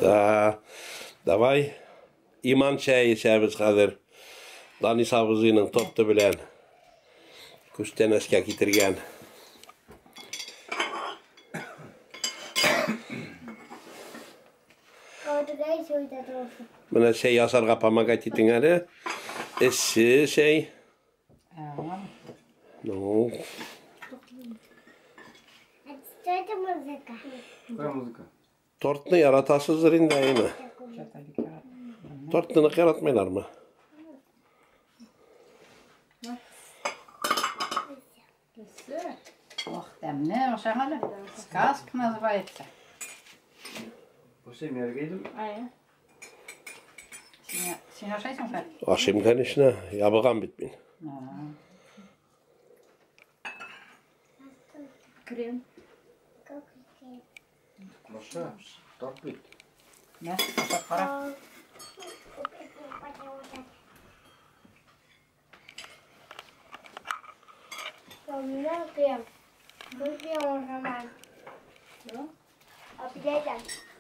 Да. Давай. Иман чәе эчәбез хәзер. Данис абызыйның торты белән. Күчтәнәчкә китергән. Менә чәй ясарга помогать итең әле. Эссе чәй. Ну. Что это музыка? Какая музыка? Тортны яратасыздыр инде, әйеме? Тортны нык яратмыйлармы? Ох, тәмле, ашаң әле. Сказка называется. Бу мергейдем. Син, син ашайсың, Фәт? Ашыйм, конечно. Ябыгам бит мин. Крем. Маша, торт бит. Мә, ашап кара. У меня крем. Ну, крем уже мам. Обязательно.